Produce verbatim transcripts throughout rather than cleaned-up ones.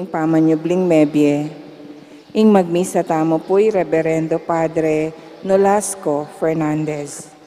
pamanyubling mebie. Ing magmisa tamu pu i Reberendo Padre Nolasco Fernandez.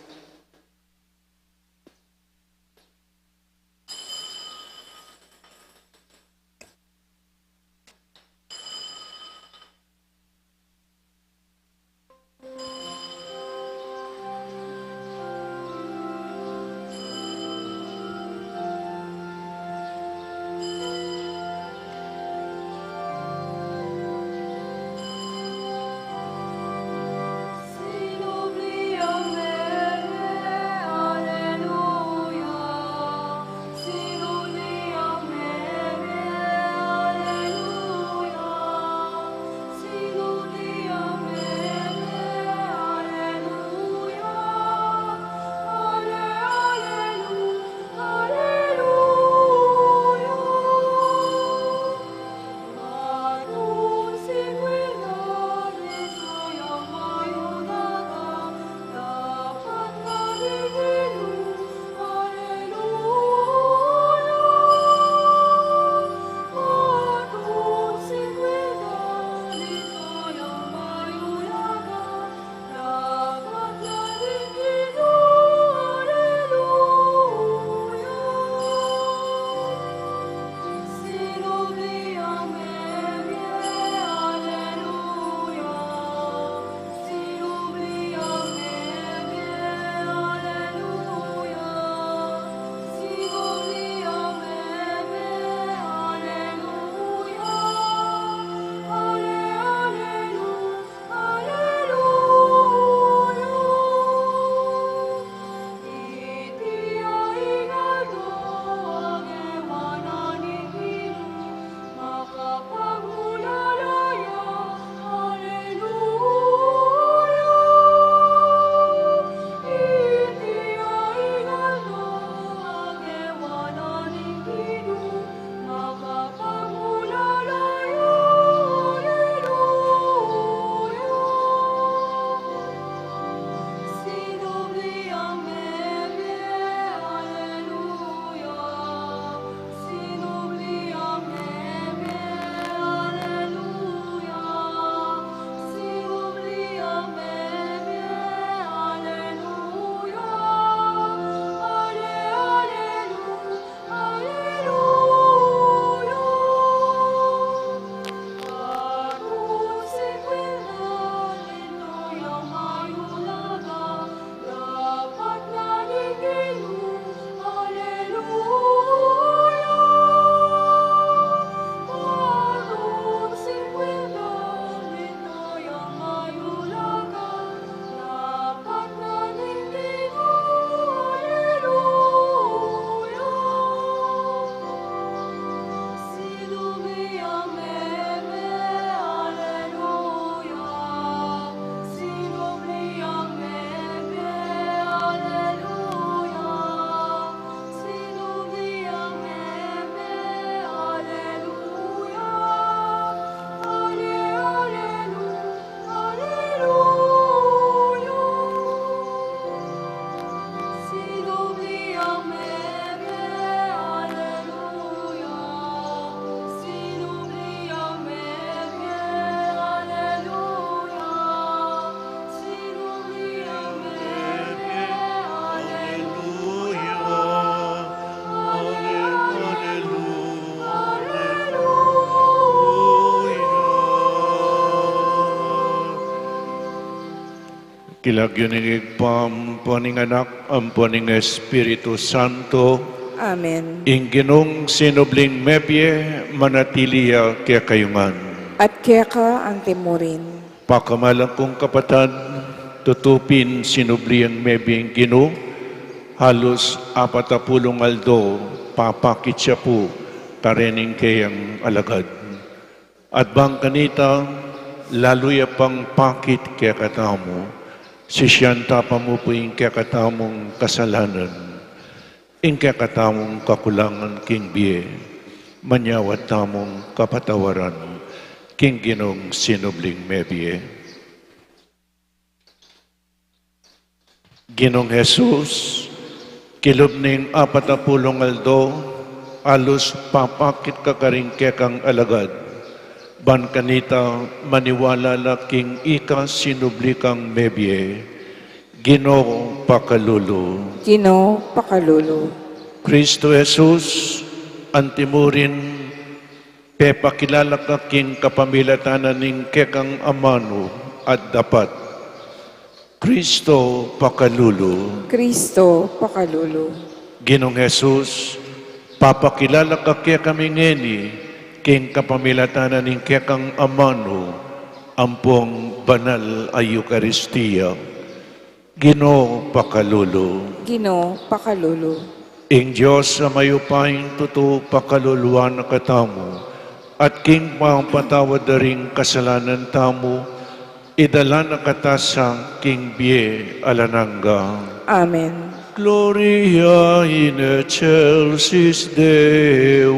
King lagyu ning Ibpa, ampo ning Anak, ampo ning Espiritu Santo. Amen. Ing Ginung sinubling mebie, manatili ya kekayu ngan. At keka antimurin. Pakamalan kung kapatad, tutu pin sinubli yang mebie ing Ginu, halus apatapulung aldo, papakit ya pu karing keyang alagad. At bang kanita, lalu ya pang pakit kekatamu, sisian ta pa mu pu ing kekatamung kasalanan, ing kekatamung kakulangan king bie, manyawad tamung kapatawaran king Ginung sinubling mebie. Ginung Jesus, kilub ning apatapulung aldo, halus papakit ka karing kekang alagad. Ban kanita maniwala la king ika sinubli kang mebie. Ginu, pakalulu. Ginu, pakalulu. Kristo Jesus, antimurin pepakilala ka king kapamilatan ning kekang amanu at dapat. Kristo, pakalulu. Kristo, pakalulu. Ginung Jesus, papakilala ka kekami ngeni king kapamilatan ning kekang amanu ampong banal a Eukaristia. Ginu, pakalulu. Ginu, pakalulu. Ing Dios a mayupayang tutu pakaluluan na katamu, at king pamapatawad da ring kasalanan tamu, idala na kata sa king bie alang angga. Amen. Gloria in excelsis Deo.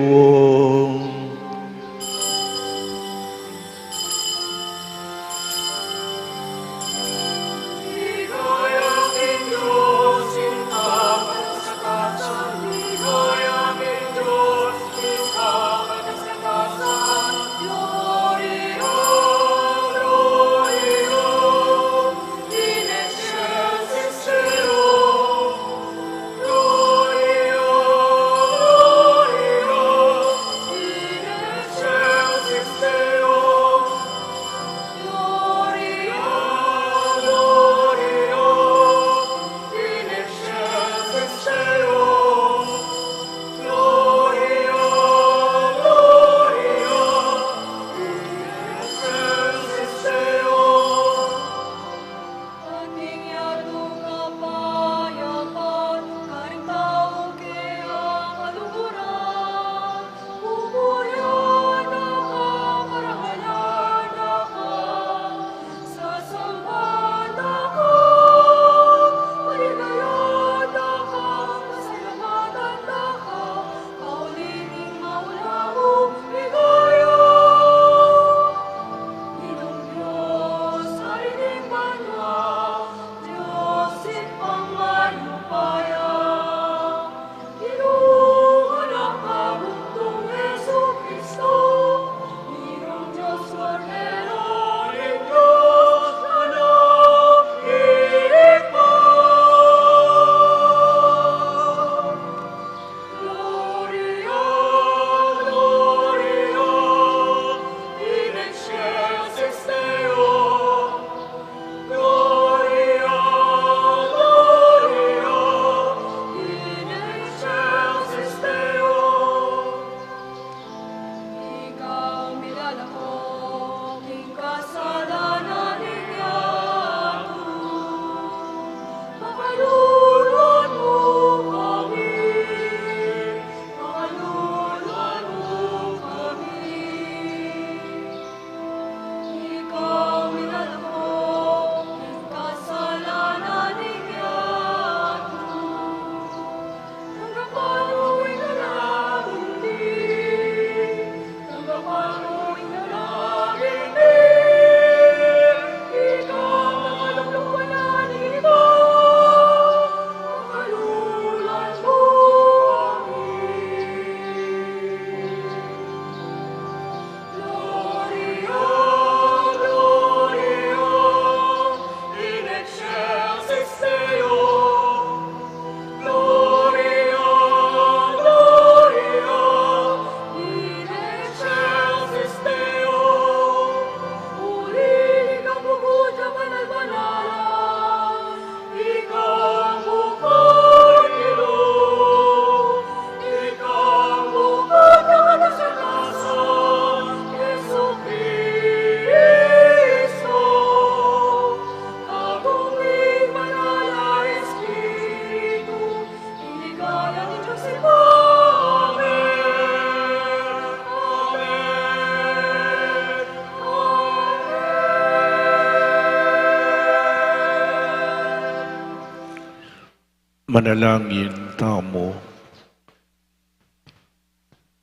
Manalangin tamu.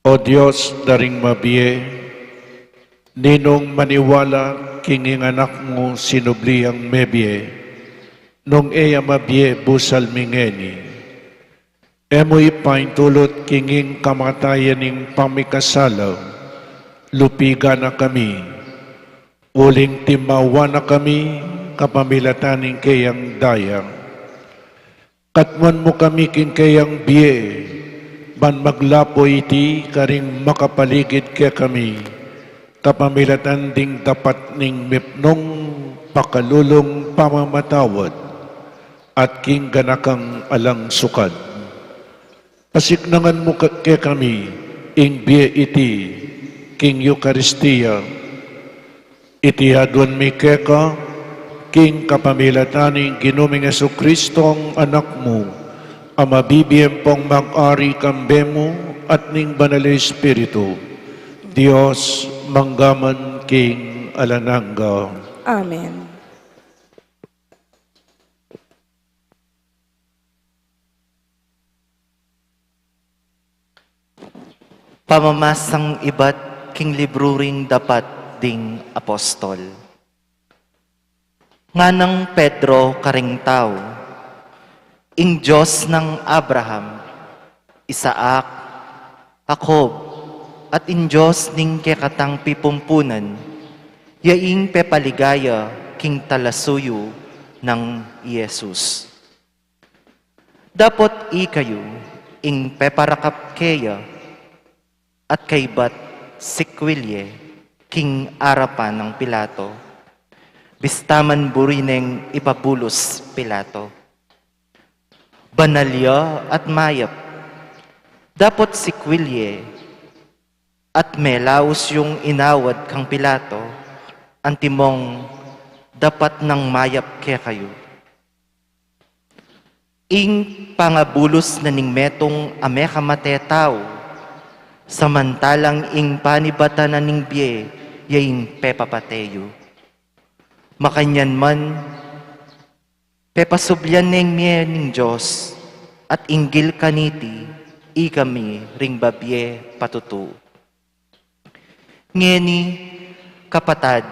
O Dios da ring mabie, ninung maniwala king ing Anak mu sinubli yang mebie, nung e ya mabie busal mi ngeni, e mu ipaintulut king ing kamatayan ning pamikasala, Lupigan na kami, uling timawa na kami kapamilatan ning keyang daya. Katmuan mu kami king keyang bie, ban maglapo iti karing makapaligid kekami, kapamilatan ding dapat ning mipnung pakalulung pamamatawad, at king ganakang alang sukat. Pasiknangan mu ke-, kekami ing bie iti king Eukaristia. Iti aduan mi keka king kapamilatan ning Ginu ming Jesucristo, Anak mu, a mabibie ampong mag-ari kambe mu at ning Banal a Espiritu, Dios, mangga man king alang angga. Amen. Pamamasang ibat king libru ring Dapat ding Apostol. Nganang Pedro karing tau, ing Dios nang Abraham, Isaac, Jacob, at ing Dios ning kekatang pipumpunan, ya ing pepaligaya king talasuyu nang i Jesus. Dapot ikayu ing peparakap keya at kaybat sikwil ye king arapan nang Pilato, bista man buri neng ipabulus Pilato. Banal ya at mayap. Dapot sikwil ye at melaus yung inawad kang Pilato, antimong dapat nang mayap kekayu. Ing pangabulus na ning metung a mekamate tau, samantalang ing panibatan na ning bie ya ing pepapate yu. Makanyan man, pepasublian neng mie ning Dios, at inggil kaniti, ikami ring babie patutu. Ngeni, kapatad,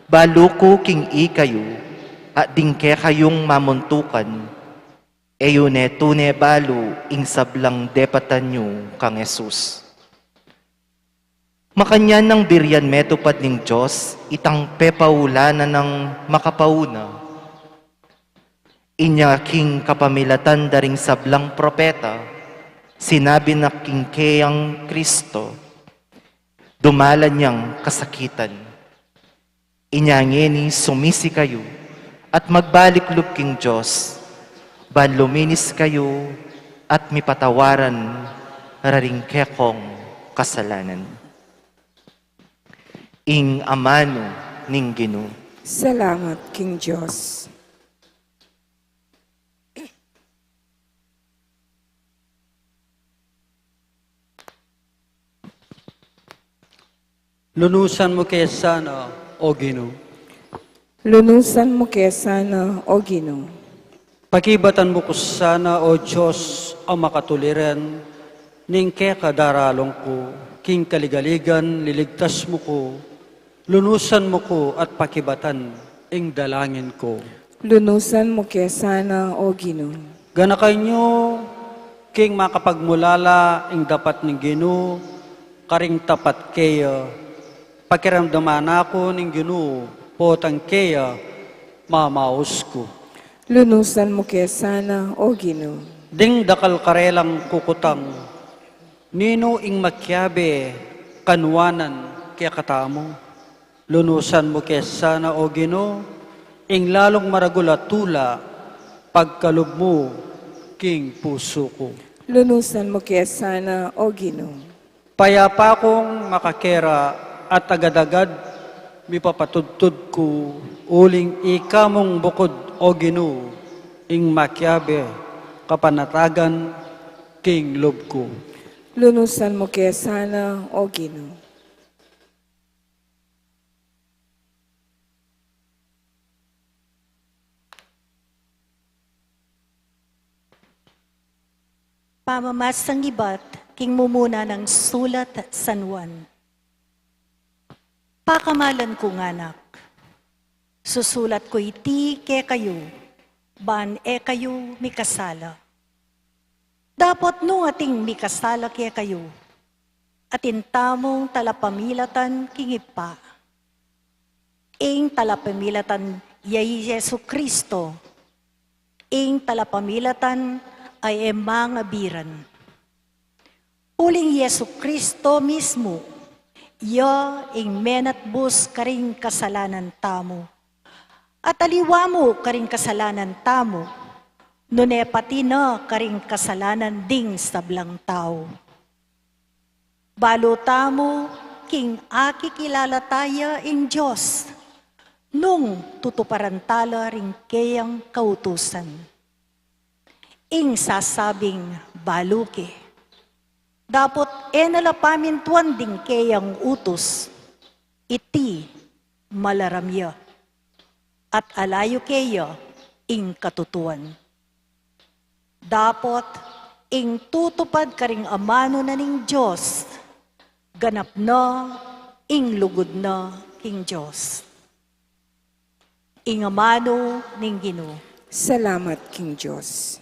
balu ku king ikayu, at ding kekayung mamuntukan, e yu ne tune balu ing sablang depatan yu kang Jesus. Makanyan nang birian metupad ning Dios itang pepaulanan nang makapauna. Inya king kapamilatan da ring sablang propeta, sinabi na king keyang Kristo, dumalan yang kasakitan. Inya ngeni sumisi kayu, at magbalik lub king Dios, ban luminis kayu, at mipatawaran ra ring kekong kasalanan. Ing amanu ning Ginu. Salamat king Dios. Lunusan mu ke sana, O Ginu. Lunusan mu ke sana, O Ginu. Pakibatan mu ku sana, O Dios, a makatuliran, ning keka daralung ku, king kaligaligan liligtas mu ku, lunusan mu ku at pakibatan ing dalangin ku. Lunusan mu ke sana, O Ginu. Ganakan yu king makapagmulala ing dapat ning Ginu, karing tapat keya, pakiramdaman na ku ning Ginu, potang keya, mamaus ku. Lunusan mu ke sana, O Ginu. Ding dakal karelang kukutang, ninu ing makiabe kanuanan kekatamu? Lunusan mu ke sana, O Ginu, ing lalung maragul a tula, pagkalub mu king pusu ku. Lunusan mu ke sana, O Ginu. Payapa kung makakera at agad-agad mipapatudtud ku, uling ika mung bukud, O Ginu, ing makiabe kapanatagan king lub ku. Lunusan mu ke sana, O Ginu. Pamamasang ibat king mumuna nang sulat San Juan. Pakamalan kung anak, susulat ku iti kekayu, ban e kayu mikasala. Dapot nung ating mikasala kekayu, Atin tamung talapamilatan king Ibpa. Ing talapamilatan ya i Jesucristo. Ing talapamilatan a e mangabiran. Uling Jesucristo mismu, ya ing menatbus karing kasalanan tamu. At aliwa mu karing kasalanan tamu, nune pati na karing kasalanan ding sablang tau. Balu tamu king akikilala taya ing Dios, nung tutuparan tala ring keyang kautusan. Ing sasabing balu ke, dapot e na la pamintuan ding keyang utus, iti malaram ya, at ala yu keya ing katutuan. Dapot ing tutupad karing amanu na ning Dios, ganap na ing lugud na king Dios. Ing amanu ning Ginu. Salamat king Dios.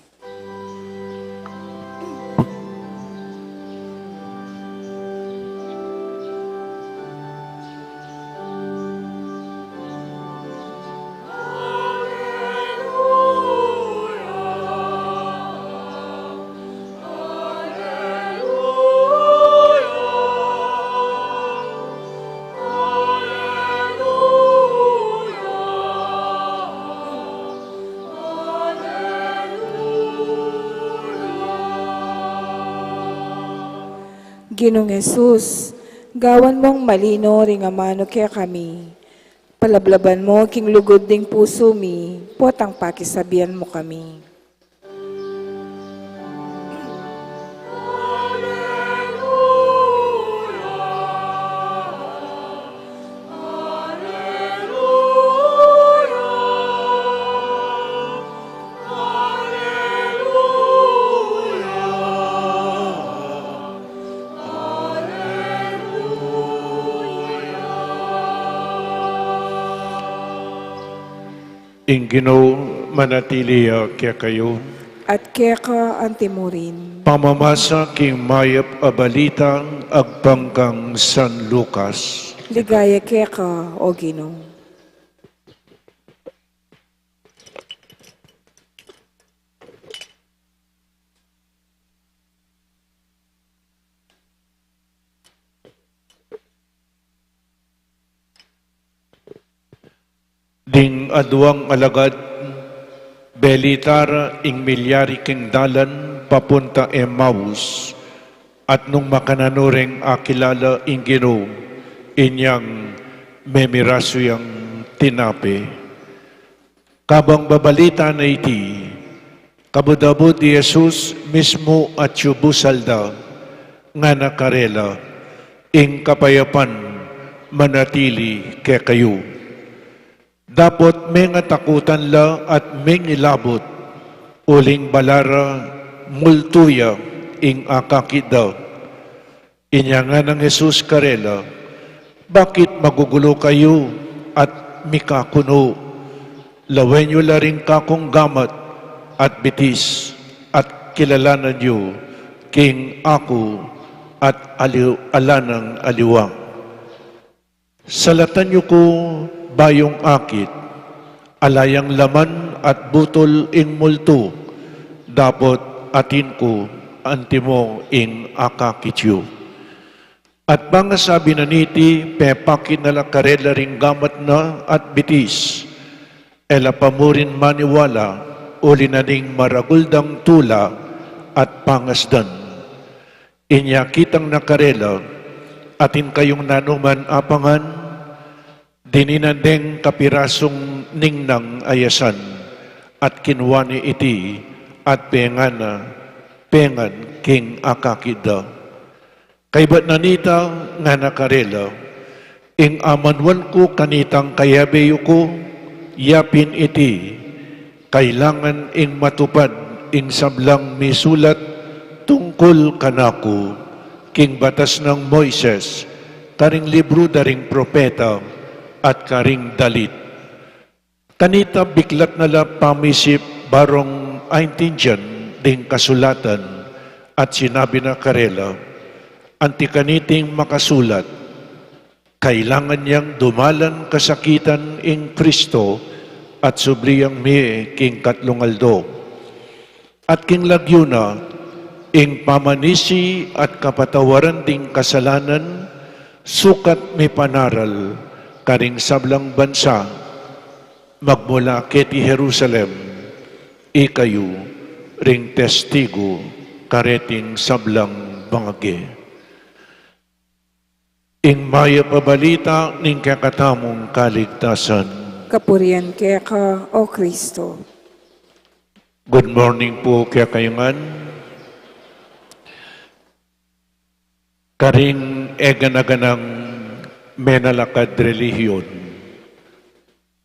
Ginung Jesus, gawan mung malino ring amanu kekami. Palablaban mu king lugud ding pusu mi, potang pakisabian mu kami. Ing Ginu manatili ya kekayu. At keka anti murin. Pamamasa king mayap a balita agpang kang San Lucas. Ligaya keka, O Ginu. Ding aduang alagad, belita ra ing milyari king dalan papunta Emmaus, at nung makananu reng akilala ing Ginu, inyang memirasu yang tinape. Kabang babalita na iti, kabud-abud i Jesus mismu atyu busal da, ngana karela, ing kapayapan manatili kekayu. Dapot mengatakutan la at mengilabut, uling bala ra multu ya ing akakit da. Inya nganang Jesus karela, bakit magugulu kayu at mikakunu? Lawen yu la ring kakung gamat at bitis, at kilalanan yu king aku at aliw-, ala nang aliwa. Salatan yu ku bayung akit, ala yang laman at butul ing multu, dapot atin ku antimo ing akakit yu. At pangasabi na niti, pepakit na la karela ring gamat na at bitis, e la pa murin maniwala, uli na ning maragul dang tula at pangasdan. Inya kitang na karela, atin kayung nanu man apangan, dininan deng kapirasung ningnang a yasan, at kinua ne iti, at pengana, pengan king akakit da. Kaybat na nita, ngana karela, ing amanuan ku kanitang kayabe yu ku, yapin iti, kailangan ing matupad ing sablang misulat tungkul kanaku king batas nang Moises, karing libru da ring propeta, at karing dalit. Kanita biklat na la pamisip barung aintindian ding kasulatan, at sinabi na karela, Anti kaniting makasulat, kailangan yang dumalan kasakitan ing Kristo at subli yang mie king katlung aldo. At king lagyu na, ing pamanisi at kapatawaran ding kasalanan, sukat mipanaral karing sablang bansa, magmula keti Jerusalem, ikayu ring testigu kareting sablang bangage. Ing mayap a balita ning kekatamung kaligtasan. Kapurian keka, O Kristo. Good morning pu kekayu ngan. Karing eganaganang menalakad relihiyon,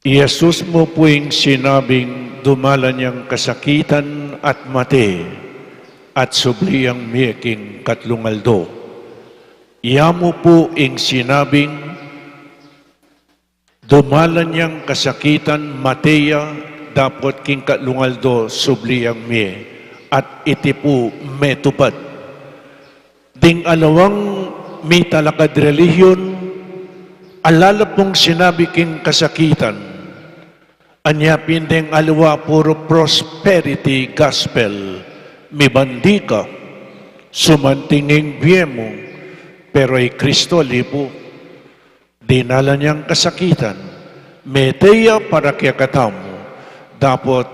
i Jesus mu pu ing sinabing dumalan yang kasakitan at mate, at subli yang mie king katlung aldo. Iya mu pu ing sinabing dumalan yang kasakitan, mate ya, dapot king katlung aldo subli yang mie, at iti pu metupad. Ding alawang mitalakad relihiyon, ala la pung sinabi king kasakitan. Anya pin deng aliwa puro prosperity gospel, mibandi ka, sumanting ing bie mu, pero i Kristo ali pu. Dinalan yang kasakitan, mete ya para kekatamu, dapot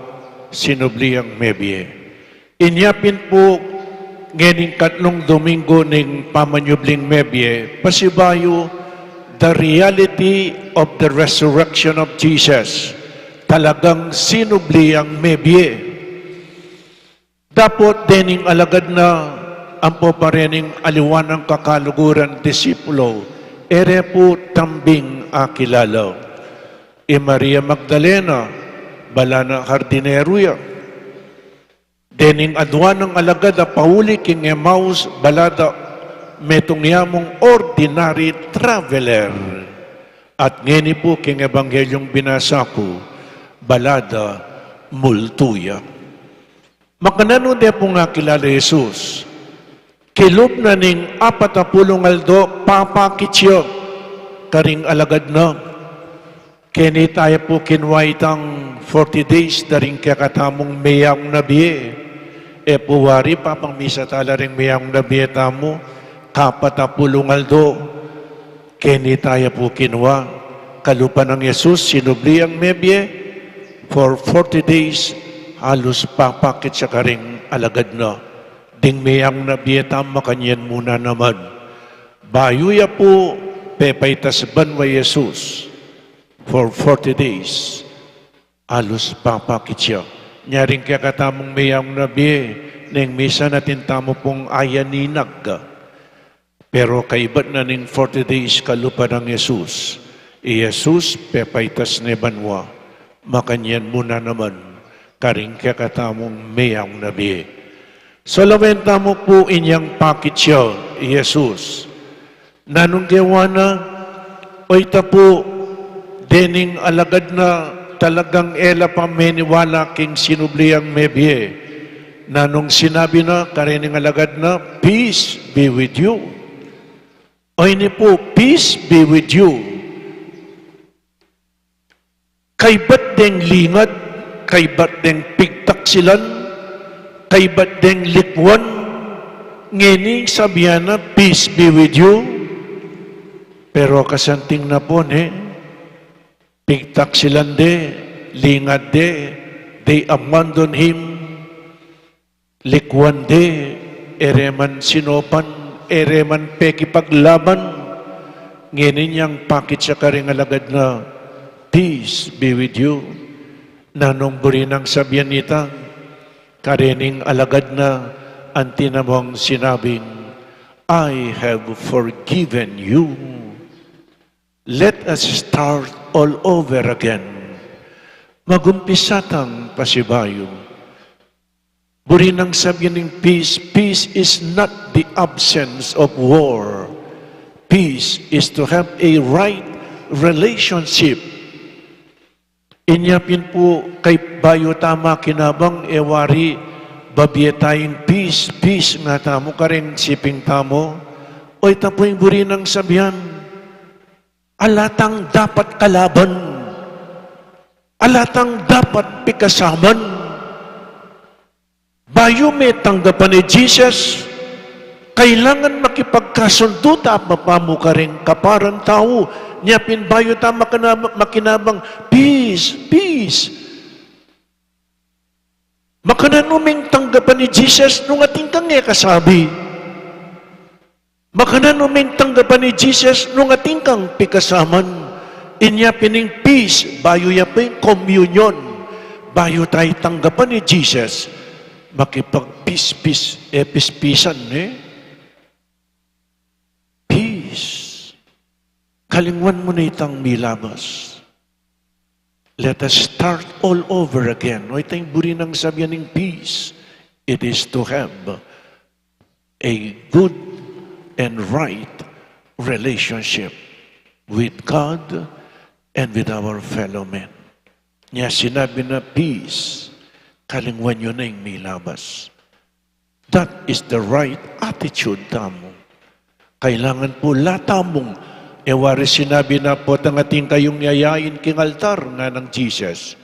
sinubli yang mebie. Inya pin pu, ngening katlung Domingo ning pamanyubling mebie, pasibayu, the reality of the resurrection of Jesus. Talagang sinubli yang mebie. Dapot dening alagad na ampo pa rening aliwa nang kakaluguran disipulo, e re pu tambing akilala. I Maria Magdalena, bala na hardinero ya. Dening adua nang alagad a pauli king Emmaus, bala da metung ya mung ordinary traveler. At ngeni pu king Ebanghelyung binasa ku, bala da multu ya. Makananu de pung akilala i Jesus? Kilub na ning apat a pulung aldo, papakit ya karing alagad na. Keni taya pu kinwa itang forty days da ring kekatamung meyaung na bie. E pu wari papamisa tala ring meyaung na bie tamu, kapat a pulung aldo. Keni taya pu kinwa, kalupa nang Jesus, sinubli yang mebie, for forty days, halus papakit ya karing alagad na. Ding meyaung na bie tamu, makanyan mu na naman. Bayu ya pu pepaitas banua i Jesus for forty days, halus papakit ya. Nya ring kekatamung meyaung na bie, neng misa na atin tamu pung ayaninag. Pero kaibat na ning forty days kalupa nang Jesus. I Jesus, pepaitas ne banua, makanyan mu na naman karing kekatamung meyaung na bie. Salawen tamu pu inyang pakit ya i Jesus. Nanung gewa na? Oyta pu, dening alagad na talagang e la pa meniwala king sinubli yang mebie. Nanung sinabi na karening alagad na, "Peace be with you." Oyni pu, "Peace be with you." Kaibat deng lingat, kaibat deng pigtaksilan, kaibat deng likwan, ngeni sabian na, "Peace be with you." Pero kasanting na pu ne, pigtaksilan de, lingat de, they abandon him, likwan de, e re man sinopan, e re man pekipaglaban. Ngeni inyang pakit ya karing alagad na, "Peace be with you." Nanung buri nang sabian nita karening alagad na? Anti na mung sinabing, "I have forgiven you. Let us start all over again." Magumpisa tang pasibayu. Buri nang sabian ning peace, peace is not the absence of war. Peace is to have a right relationship. Inya pin pu, kay bayu tamu makinabang, e wari babie tayang peace, peace nga tamu, kareng siping tamu, O ita pu ing buri nang sabian, ala tang dapat kalaban, ala tang dapat pikasaman. Bayu me tanggapan i Jesus, kailangan makipagkasundu ta papamu karing kaparang tau. Nya pin bayu ta makinab-, makinabang, "Peace, peace." Makananu meng tanggapan i Jesus nung atin kang e kasabi? Makananu meng tanggapan i Jesus nung atin kang pikasaman? Inya pin ing peace, bayu ya pa ing communion. Bayu ta tanggapan i Jesus, makipag-peace, peace, e peace-peacean, e? Peace. Kalingwan mu na itang milabas. Let us start all over again. O, ita ing buri nang sabian ning peace. It is to have a good and right relationship with God and with our fellow men. Nya sinabi na peace, kalingwan yu na ing milabas. That is the right attitude tamu. Kailangan pu la tamung, e wari sinabi na pu, tang atin kayung yayain king altar, ngana nang Jesus.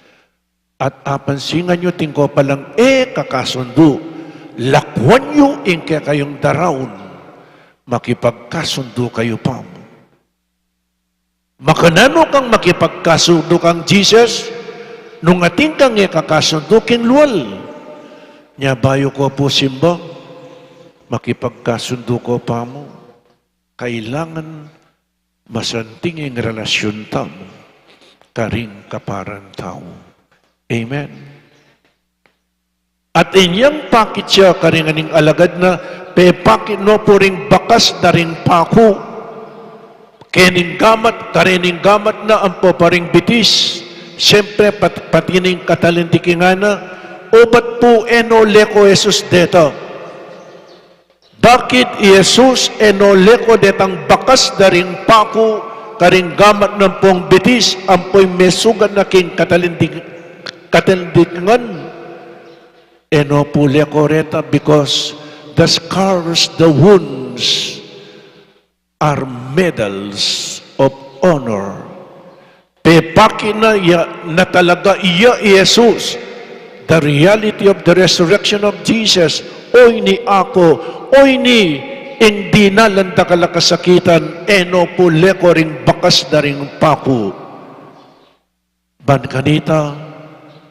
At apansinan yu, atin ko palang e kakasundu, lakuan yu ing kekayung daraun, makipagkasundu kayu pamu. Makananu kang makipagkasundu kang Jesus, nung atin kang e kakasundu king lual? Nya bayu ko pu simba, makipagkasundu ko pamu. Kailangan masanting ing relasyun tamu karing kaparang tau. Amen. At inyang pakit ya karing aning alagad na, pepakit no pu ring bakas da ring paku kening gamat, karening gamat na ampo pa ring bitis, siyempre pat-, pati ning katalindikingan na, obat pu e no leko Jesus deta. Bakit i Jesus e no leko detang bakas da ring paku karing gamat na ampong bitis ampo ing mesugat na king katalinding-, katalindikingan? E no pu leko reta, because the scars, the wounds are medals of honor. Pepakit na ya na talaga iya i Jesus, the reality of the resurrection of Jesus. Oyni aku, oyni ing dinalan dakal a kasakitan, e no pu leko ring bakas da ring paku. Ban kanita,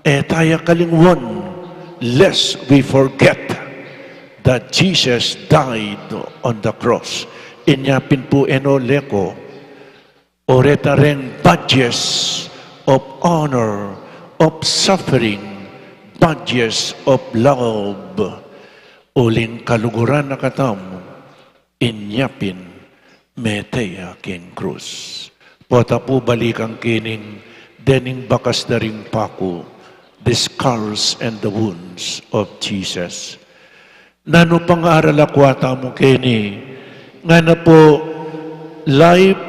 e taya kalingwan, lest we forget that Jesus died on the cross. Inya pin pu e no leko, o reta reng badges of honor, of suffering, badges of love. Uling kaluguran na katamu, inya pin mete ya king krus. Pota pu balikan kening dening bakas da ring paku, the scars and the wounds of Jesus. Nanu pang aral a kua tamu keni? Ngana pu, life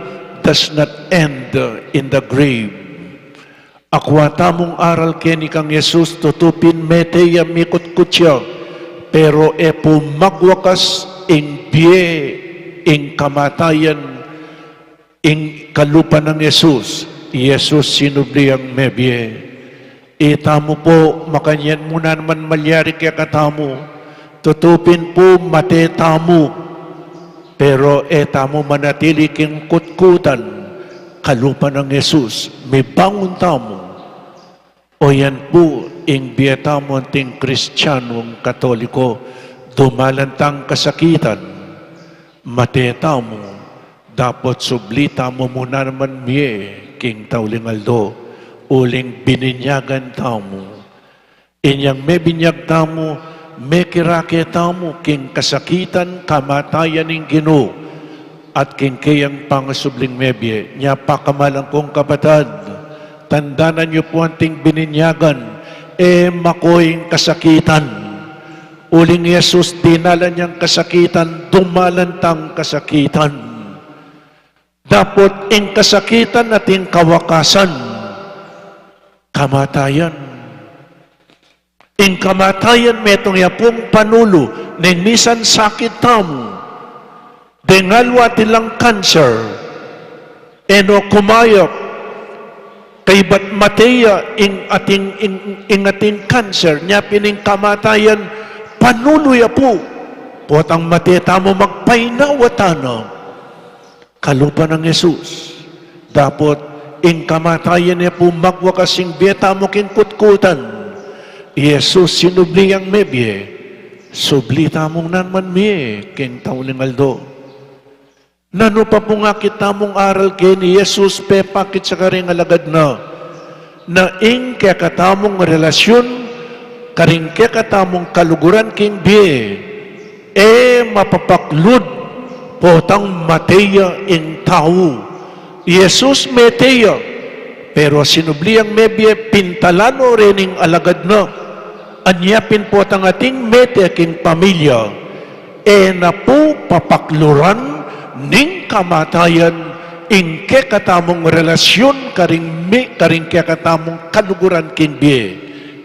does not end in the grave. Akua tamung aral keni kang Jesus, tutu pin mete ya, mikutkut ya, pero e pu magwakas ing bie, ing kamatayan, ing kalupa nang Jesus. I Jesus sinubli yang mebie. Itamu pu, makanyan mu na naman malyari kekatamu. Tutu pin pu mate tamu, pero e tamu manatili king kutkutan. Kalupa nang Jesus, mibangun tamu. O yan pu ing bie tamu anting Kristianung Katoliko, dumalan tang kasakitan, mate tamu, dapot subli tamu mu na naman mie king tauling aldo, uling bininyagan tamu. Inyang mebinyag tamu, mekirake tamu king kasakitan, kamatayan ning Ginu, at king keyang pangasubling mebie. Nya pakamalan kung kapatad, tandanan yu pu anting bininyagan, e mako ing kasakitan. Uling Jesus dinalan yang kasakitan, dumalan tang kasakitan. Dapot ing kasakitan ating kawakasan, kamatayan. Ing kamatayan metung ya pung panulu, neng misan sakit tamu, Deng alwa atin lang kanser, e no kumayap, kaybat mate ya ing atin, ing, ing atin kanser, nya pin ing kamatayan, panulu ya pu. Potang mate tamu, magpainawa tana. Kalupa nang Jesus. Dapot ing kamatayan e pu magwakas ing bie tamu king kutkutan. I Jesus sinubli yang mebie, subli tamung naman mie king tauling aldo. Nanu pa pung akit tamung aral keni Jesus pepakit sa karing alagad na, na ing kekatamung relasyun karing kekatamung kaluguran king bie e mapapaklud potang mate ya ing tau. I Jesus mete ya, pero sinubli yang mebie, pintalan no rening alagad na. Anya pin potang ating mete king pamilya, e na pu papakluran ning kamatayan ing kekatamung relasyun karing mi-, karing kekatamung kaluguran king bie,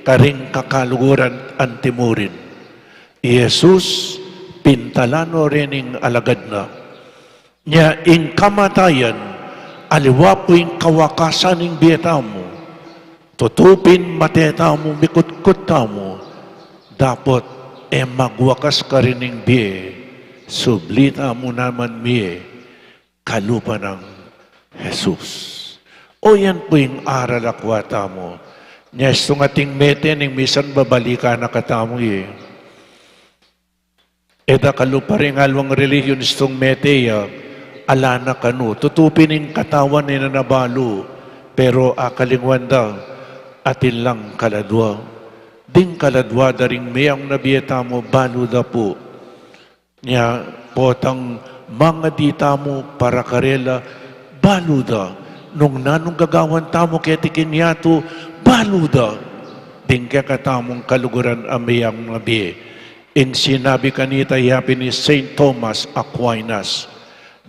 karing kakaluguran antimurin. I Jesus pintalan no rening alagad na. Nya ing kamatayan, aliwa pu ing kawakasan ning bie tamu. Tutu pin mate tamu, mikutkut tamu, dapot e magwakas karin ing bie, subli tamu naman mie, kalupa nang Jesus. O yan pu ing aral a kua tamu. Nya istung ating mete ning misan babalikan na katamu e. E da kalupa ring alwang relihiyon istung mete ya, ala na kanu. Tutu pin ing katawan e na nabalu, pero akalingwan da, atin lang kaladua. Ding kaladua da ring meyang na bie tamu, balu da pu. Nya potang mangadi tamu para karela, balu da. Nung nanung gagawan tamu keti king yatu, balu da. Ding kekatamung kaluguran a meyang na bie. Ing sinabi kanita ya pin ni Saint Thomas Aquinas,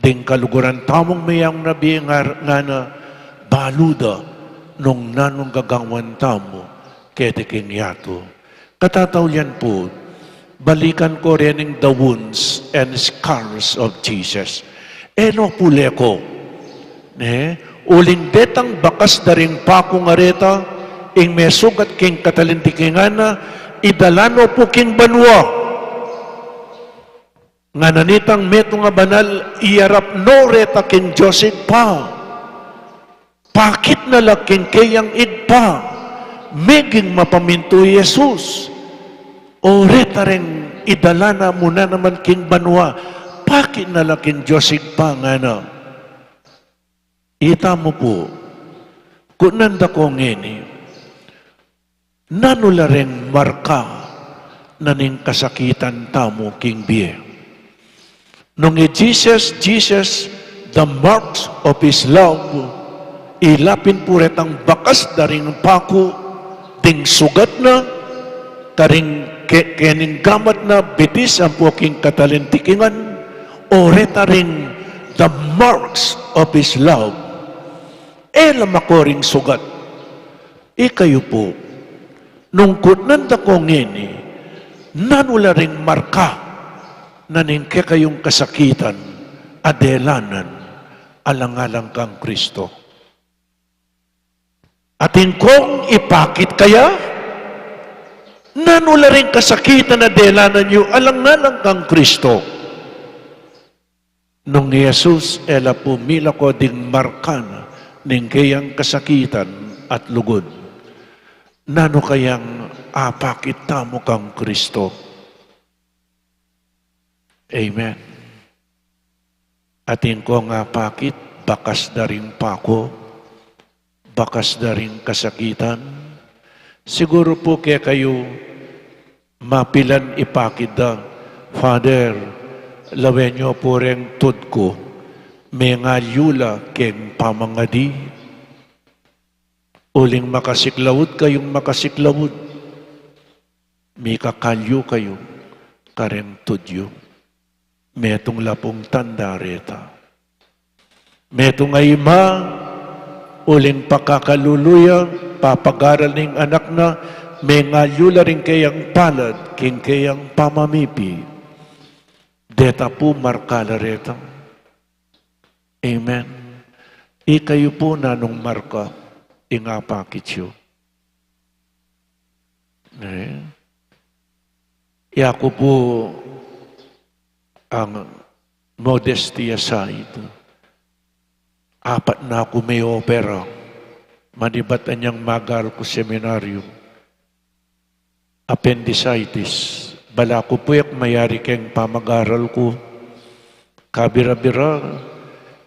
ding kaluguran tamung meyang na bie ngar-, ngana, balu da nung nanung gagawan tamu keti king yatu. Katataulian pu, balikan ko rening the wounds and scars of Jesus. E no pu leko. Ne? Uling detang bakas da ring paku ngareta, ing mesugat king katalintikingan na, idala no pu king banua. Ngana nitang metung a banal, iyarap no reta king Dios Ibpa. Pakit na la king keyang Ibpa, meging mapamintu i Jesus. O reta ring idala na mu na naman king banua, pakit na la king Dios Ibpa, ngana. Ita mu pu, kutnan da ko ngeni, nanu la ring marka na ning kasakitan tamu king bie? Nung i Jesus, Jesus, the marks of his love, ila pin pu retang bakas da ring paku, ding sugat na, karing ke-, kening gamat na, bitis ampo king katalintikingan, o reta ring the marks of his love. E la mako ring sugat. Ikayu pu, nung kutnan da ko ngeni, nanu la ring marka na ning kekayung kasakitan a delanan alang-alang kang Kristo? Atin kong ipakit kaya? Nanu la ring kasakitan a delanan yu alang-alang kang Kristo? Nung i Jesus, e la pu milako ding marka na ning keyang kasakitan at lugud. Nanu kayang apakit tamu kang Kristo? Amen. Atin kong apakit, bakas da ring paku, bakas da ring kasakitan. Siguru pu kekayu mapilan ipakit da, Father, lawen yu pu reng tud ku, mengalyu la keng pamangadi. Uling makasiklaud kayung makasiklaud, mikakalyu kayu kareng tud yu. Metung la pung tanda reta. Metung a ima, uling pakakalulu ya, papagaral ning anak na, mengalyu la ring keyang palad king keyang pamamipi. Deta pu marka la reta. Amen. Ikayu pu, nanung marka ing apakit yu? Eh? Yaku pu, ing modesty aside, apat na ku me-opera manibat anyang mag-aral ku seminaryo. Appendicitis. Balaku pu e ku mayari keng pamag-aral ku. Kabira-bira,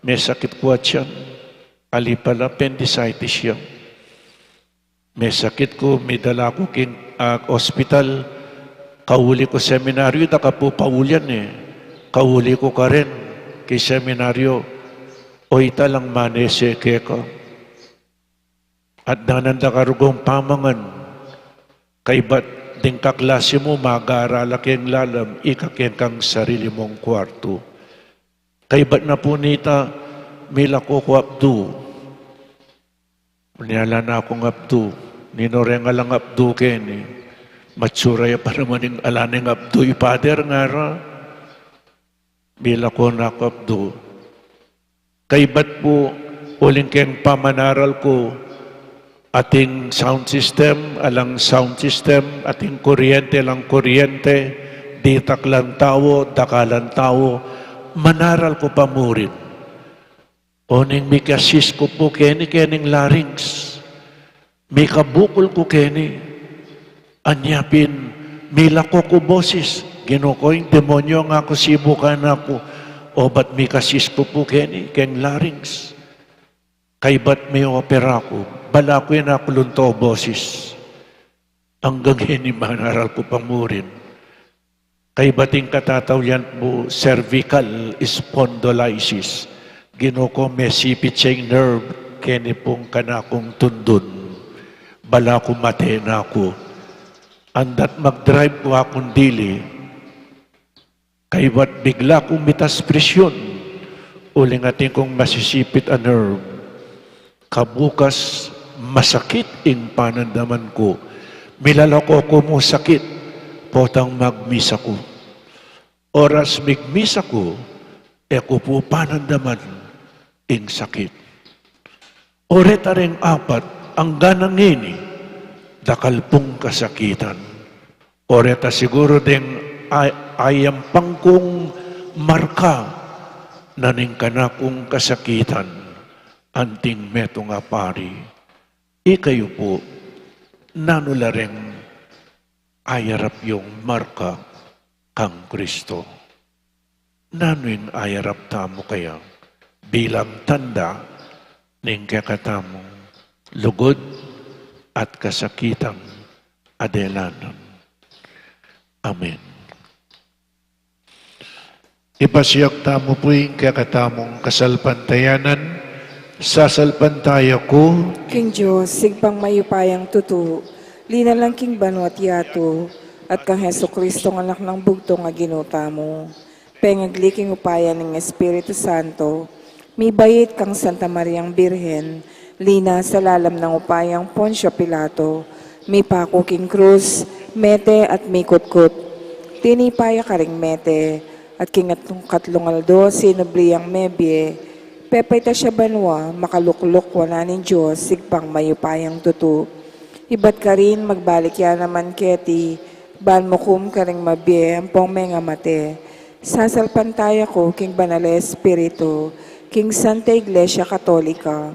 mesakit ku atian. Ali pala, appendicitis ya. Mesakit ku, midala ku king, ah, ospital. Kauli ku seminaryo, daka pu paulian e. Kauli ku karin king seminaryo, o ita lang manese keka. At danan da ka rugung pamangan. Kaybat ding kaklasi mu, mag-aral la keng lalam, ika keng kang sarili mung kwartu. Kaybat na pu nita, milako ku abdu. Ala na kung abdu. Ninu reng alang abdu keni? Matsura ya pa naman ing ala neng abdu i Pader, ngara. Milako na ku abdu. Kaybat pu, uling keng pamanaral ku, ating sound system, alang sound system, ating kuryente, alang kuryente, ditak lang tau, dakalan tau, manaral ku pa murin. Oning mika-assist ku pu keni, kening larynx. Mikabukul ku keni. Anya pin, milako ku bosis. Ginu ku, ing demonyo, ngaku, sibukan na ku. Obat mika-assist ku pu keni, keng larynx. Kaybat me-opera ku. Balaku e na ku lunto bosis. Anggang keni manaral ku pa murin. Kaybat ing katataulian pu cervical spondylosis. Ginu ku, mesipit ya ing nerve keni pung kanakung tundun. Balaku mate na ku. Andat mag-drive ku akung dili. Kaybat bigla kung mitas presyun. Uling atin kung masisipit a nerve. Kabukas, masakit ing panandaman ku. Milalako ku mu sakit, potang magmisa ku. Oras migmisa ku, e ku pu panandaman ing sakit. O reta ring apat, angga na ngeni, dakal pung kasakitan. O reta siguru deng ay-, ayampang kung marka na ning kanakung kasakitan, anting metung a pari. Ikayu pu, nanu la reng ayarap yung marka kang Kristo? Nanu ing ayarap tamu kaya bilang tanda ning kekatamung lugud at kasakitan a delanan? Amen. Ipasiag tamu pu ing kekatamung kasalpantayanan. Sasalpantaya ku king Dios, Ibpang mayupayang tutu, linalang king banua't yatu, at kang Jesucristo, Anak nang bugtung a Ginu tamu, pengagli king upaya ning Espiritu Santo, mibait kang Santa Mariang Birhen, linasa lalam nang upayang Poncio Pilato, mipaku king krus, mete at mikutkut. Tinipa ya karing mete, at king at-, katlung aldo sinubli yang mebie, pepaitas ya banua, makalukluk wanan ning Dios, Ibpang mayupayang tutu. Ibat karin magbalik ya naman keti, ban mukum karing mabie ampong mengamate. Sasalpantaya ku king Banal a Espiritu, king Santa Iglesia Katolika,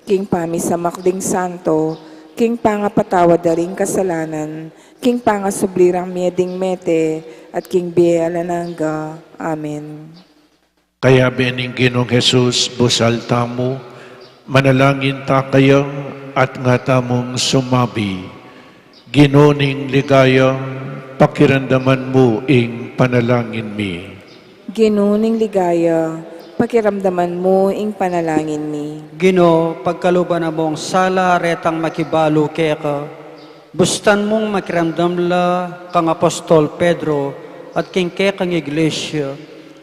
king pamisamak ding santo, king pangapatawad da ring kasalanan, king pangasubli rang mie ding mete, at king bie alang angga. Amen. Kayabe ning Ginung Jesus, busal tamu, manalangin ta kaya at nga tamung sumabi: Ginu ning ligaya, pakiramdaman mu ing panalangin mi. Ginu ning ligaya, pakiramdaman mu ing panalangin mi. Ginu, pagkaluban na mung sala retang makibalu keka, bustan mung makiramdam la kang Apostol Pedro at king kekang Iglesia,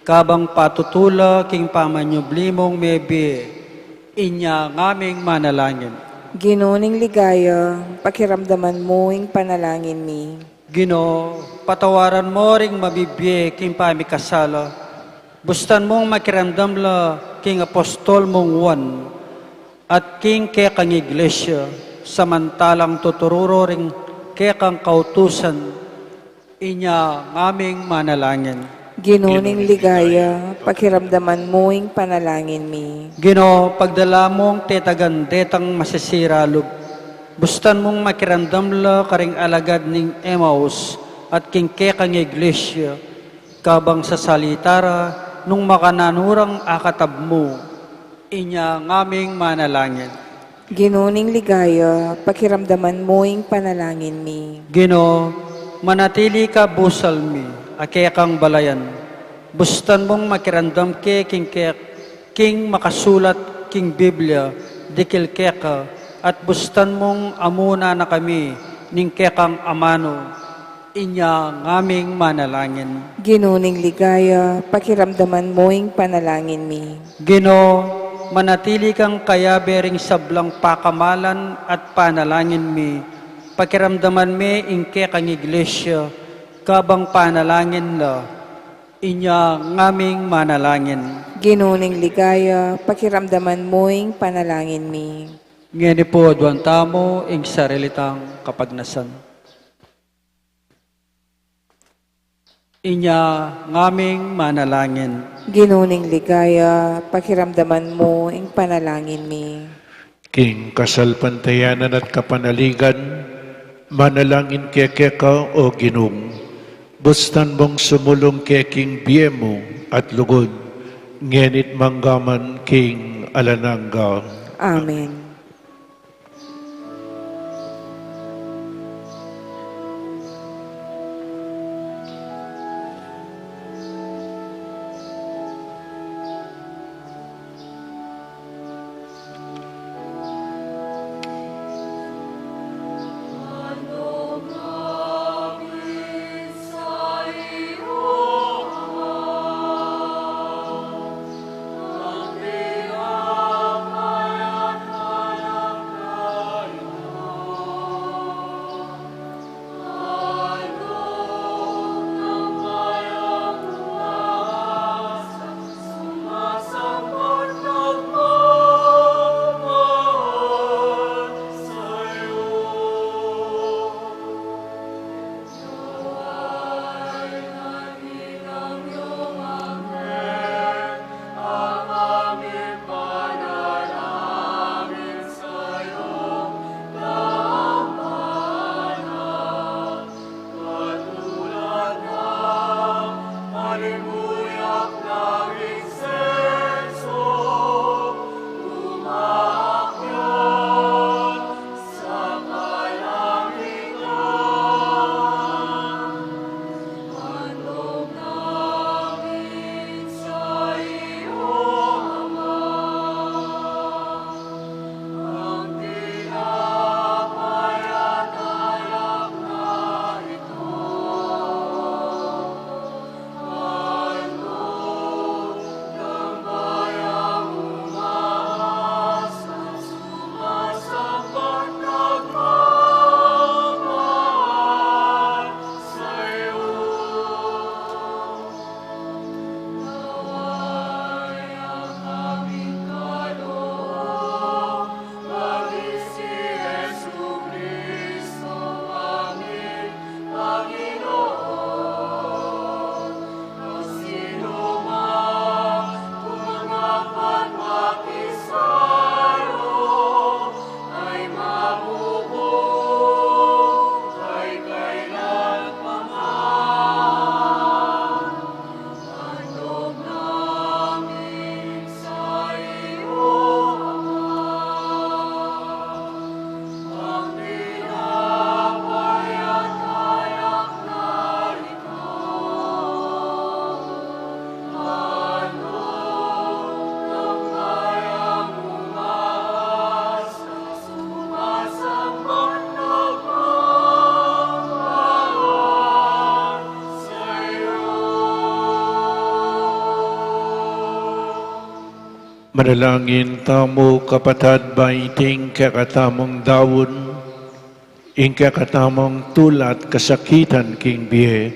kabang patutu la king pamanyubli mung mebie. Inya ngaming manalangin. Ginu ning ligaya, pakiramdaman mu ing panalangin mi. Ginu, patawaran mu ring mabibie king pamikasala, Bustan mung makiramdam la king apostol mung Juan at king kekang iglesia, samantalang tuturu ro ring kekang kautusan, inya ngaming manalangin. Ginu ning ligaya, pakiramdaman mu ing panalangin mi. Ginu, pagdala mung tetagan detang masisira lub, bustan mung makiramdam la karing alagad ning Emmaus at king kekang iglesia, kabang sasalita ra nung makananu rang akatab mu, inya ngaming manalangin. Ginu ning ligaya, pakiramdaman mu ing panalangin mi. Ginu, manatili ka busal mi, a kekang balayan. Bustan mung makiramdam ke king ke-, king makasulat king Biblia, dikil keka, at bustan mung amuna na kami ning kekang amanu, inya ngaming manalangin. Ginu ning ligaya, pakiramdaman mu ing panalangin mi. Ginu, manatili kang kayabe ring sablang pakamalan at panalangin mi, pakiramdaman me ing kekang iglesia, kabang panalangin la, inya ngaming manalangin. Ginu ning ligaya, pakiramdaman mu ing panalangin mi. Ngeni pu, aduan tamu ing sarili tang kapagnasan. Inya ngaming manalangin. Ginu ning ligaya, pakiramdaman mu ing panalangin mi. King kasalpantayanan at kapanaligan, manalangin ke keka, O Ginu, bustan mung sumulung ke king bie mu at lugud, ngeni't manggaman king alang angga. Amen. Manalangin tamu, kapatad, ban iting kekatamung daun, ing kekatamung tula at kasakitan king bie,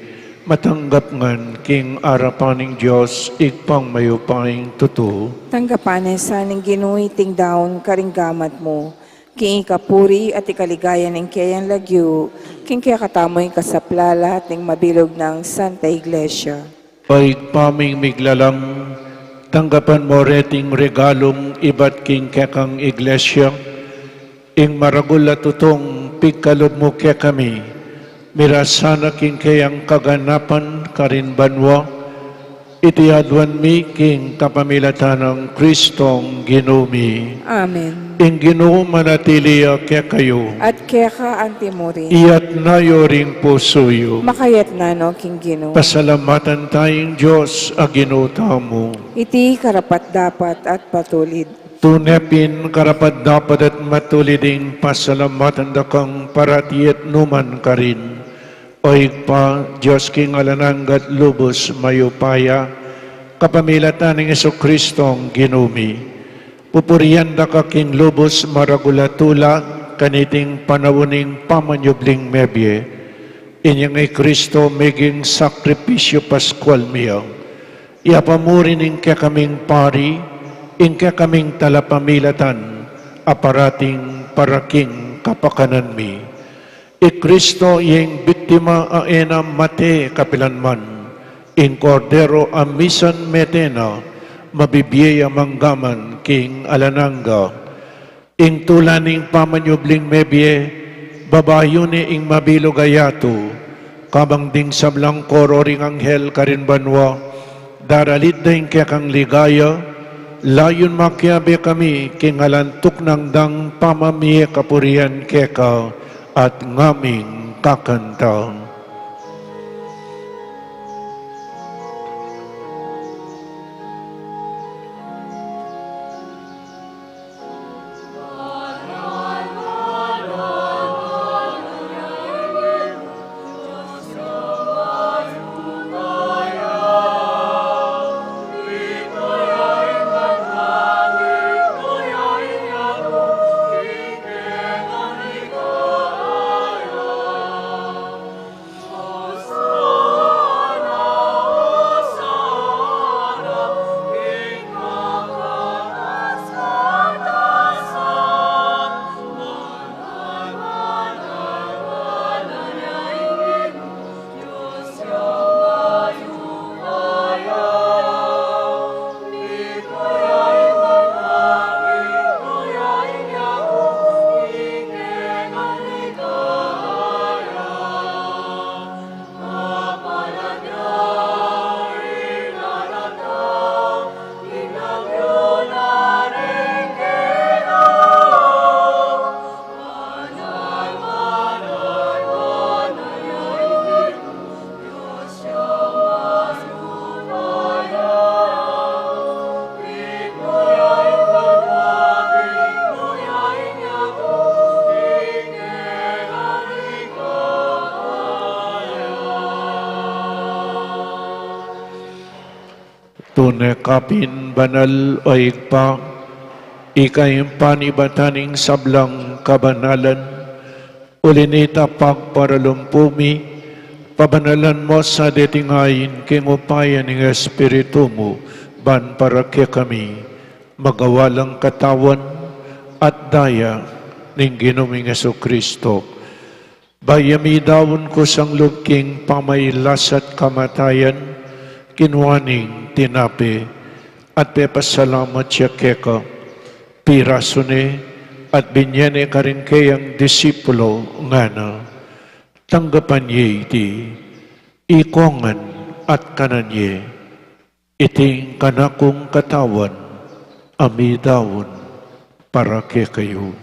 Matanggap ngan king arapan ning Dios, Ibpang mayupayang tutu. Tanggapan na sa ning Ginu iting daun karing gamat mu, king ikapuri at ikaligaya ning keyang lagyu, king kekatamung kasaplalan at ning mabilug nang Santa Iglesia. O Ibpa ming miglalang, tanggapan mu reting regalung ibat king kekang Iglesia, ing maragul a tutung pigkalub mu kekami, miras sana king keyang kaganapan karin banua. Iti aduan mi king kapamilatan nang Kristong Ginu mi. Amen. Ing Ginu manatili ya kekayu. At keka anti mu rin. Iyatas yu ring pusu yu. Makayatas no king Ginu. Pasalamatan taya ing Dios a Ginu tamu. Iti karapat-dapat at matulid. Tune pin karapat-dapat at matulid ing pasalamatan da kang parati at nukarin man, O Ibpa, Dios king alang angga at lubus mayupaya, kapamilatan nang Jesucristong Ginu mi. Pupurian da ka king lubus maragul a tula, kaniting panaun ning pamanyubling mebie. Inyang i Kristo meging sakripisyu Paskual mi. Yapamuri ning kekaming pari, ing kekaming talapamilatan, a parating para king kapakanan mi. I Kristo ing biktima a e na mate kapilanman, ing Kordero a misan mete na, mabibie ya manggaman king alang angga. Ing tula ning pamanyubling mebie, babayun ne ing mabilug a yatu, kabang ding sablang koro ring anghel karin banua, daralit da ing kekang ligaya, layun makiabe kami king alang tuknang dang pamamie kapurian keka at ngaming kakanta. Tune ka pin banal, O Ibpa, ika ing panibatan ning sablang kabanalan, uli na nita pagparalumpu mi, pabanalan mu sa deting ain king upaya ning Espiritu mu, ban para kekami, magawa lang katawan at daya ning Ginu ming Jesucristo. Bayu ya midaun kusang lub king pamailas at kamatayan, kinua neng tinape, at pepasalamat ya keka, pirasu ne, at binye ne karing keyang disipulo, ngana: Tanggapan ye iti, ikong ngan at kanan ye, iti ing kanakung katawan, a midaun para kekayu.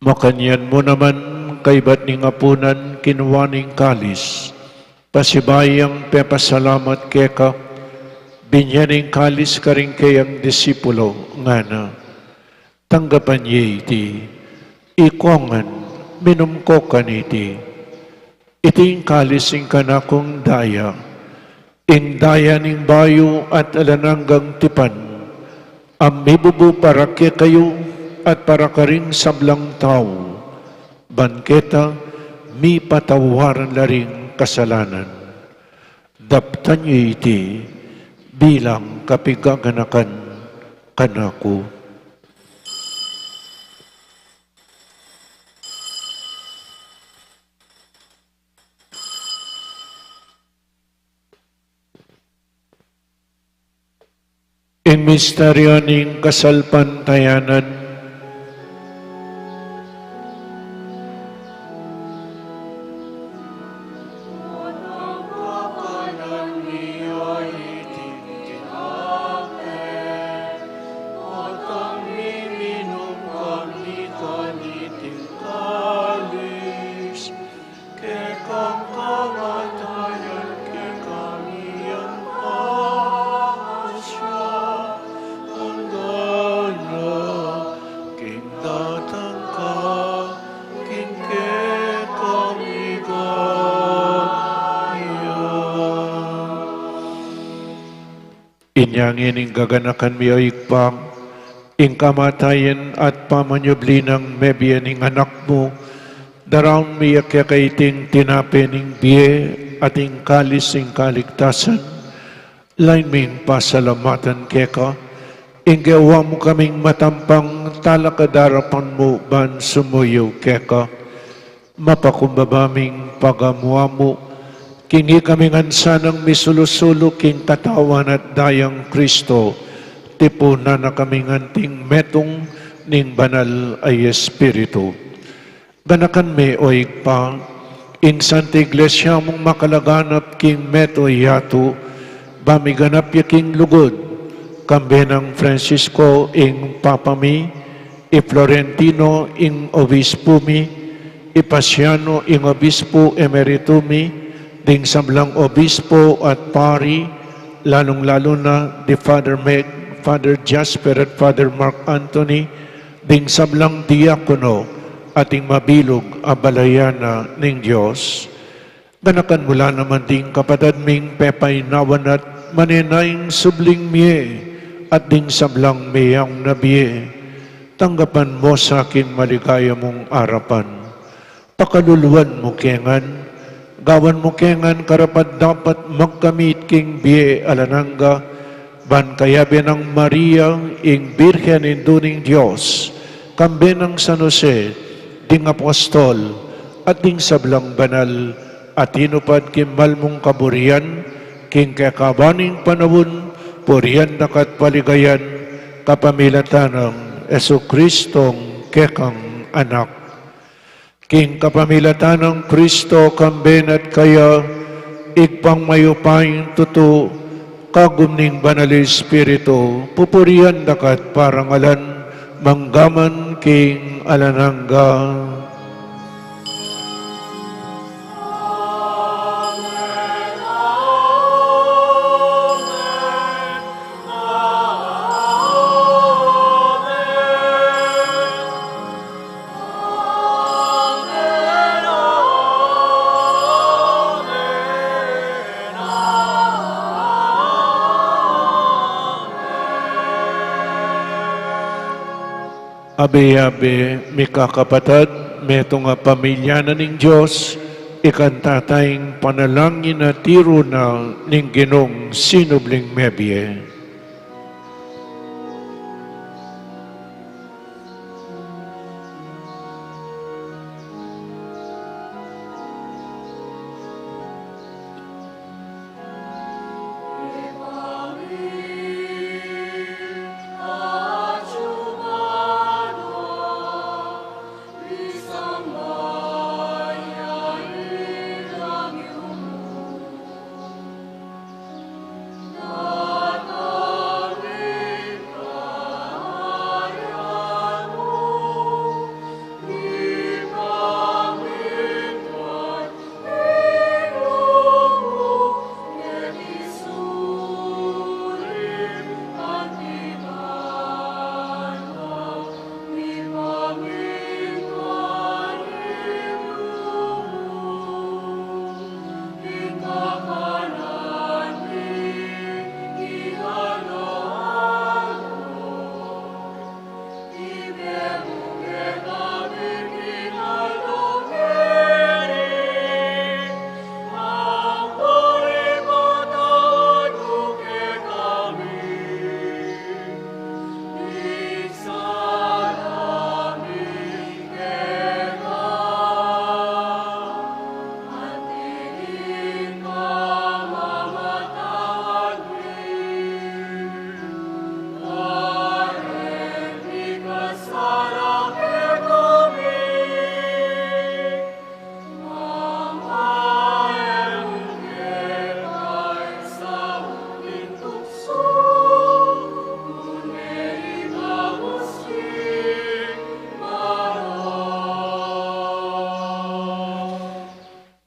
Makanyan mu naman, kaybat ning apunan, kinua ne ing kalis, pasibayu yang pepasalamat keka, binye ne ing kalis karing keyang disipulo, ngana: Tanggapan ye iti, ikong ngan, minum ko kaniti, iti ing kalis ning kanakung daya, Ing daya ning bayu at alang anggang tipan, a mibubu para kekayu at para karing sablang tau, ban keta mipatawaran la ring kasalanan. Daptan yu iti bilang kapigaganakan kanaku. Ing misteryu ning kasalpantayanan. Kekang kamatayan, kekang iyang pagkasya, angga na king datang ka, king kekang ligaya. Inya ngeni gaganakan mi, o Ibpa, ing kamatayan at pamanyubli nang mebie ning Anak mu, daraun mi keka iting tinape ning bie at ing kalis ning kaligtasan, lain ming pasalamatan keka, ing gewa mu kaming matampang talakad king arapan mu ban sumuyu keka. Mapakumbaba ming pagamu-amu, king ikami ngan sanang misulu-sulu king katawan at dayang Kristo, tipunan na kami ngan anting metung ning Banal a Espiritu. Ganakan me, o Ibpa, ing Santa Iglesia mung makalaganap king meto yatu, ba miganap ya king lugud, kambe nang Francisco ing Papa mi, i Florentino ing obispu mi, i Paciano ing obispu emeritu mi, ding sablang obispu at pari, lalung-lalu na di Father Meg, Father Jasper at Father Mark Anthony, ding sablang diakono, at ding mabilug a balayan na ning Dios. Ganakan mu la naman ding kapatad ming pepainawan at manenayang subling mie at ding sablang meyaun na bie. Tanggapan mu sa king maligaya mung arapan. Pakaluluan mu ke ngan, gawan mu ke ngan karapat-dapat magkamit king bie alang angga, ban kayabe nang Maria, ing Birhen Indu ning Dios, kambe nang San Jose, ding apostol, at ding sablang banal a tinupad king mal mung kaburian, king kekaban ning panaun, purian da ka at paligayan, kapamilatan nang Jesucristong kekang Anak. King kapamilatan nang Kristo, kambe na at kaya, Ibpang mayupayang tutu, kagum ning Banal Espiritu, pupurian da ka at parangalan, mangga man king alang angga. Abe-abe, mikakapatad, metung a pamilya na ning Dios, ikanta taya ing panalangin a tiru na ning Ginung sinubling mebie.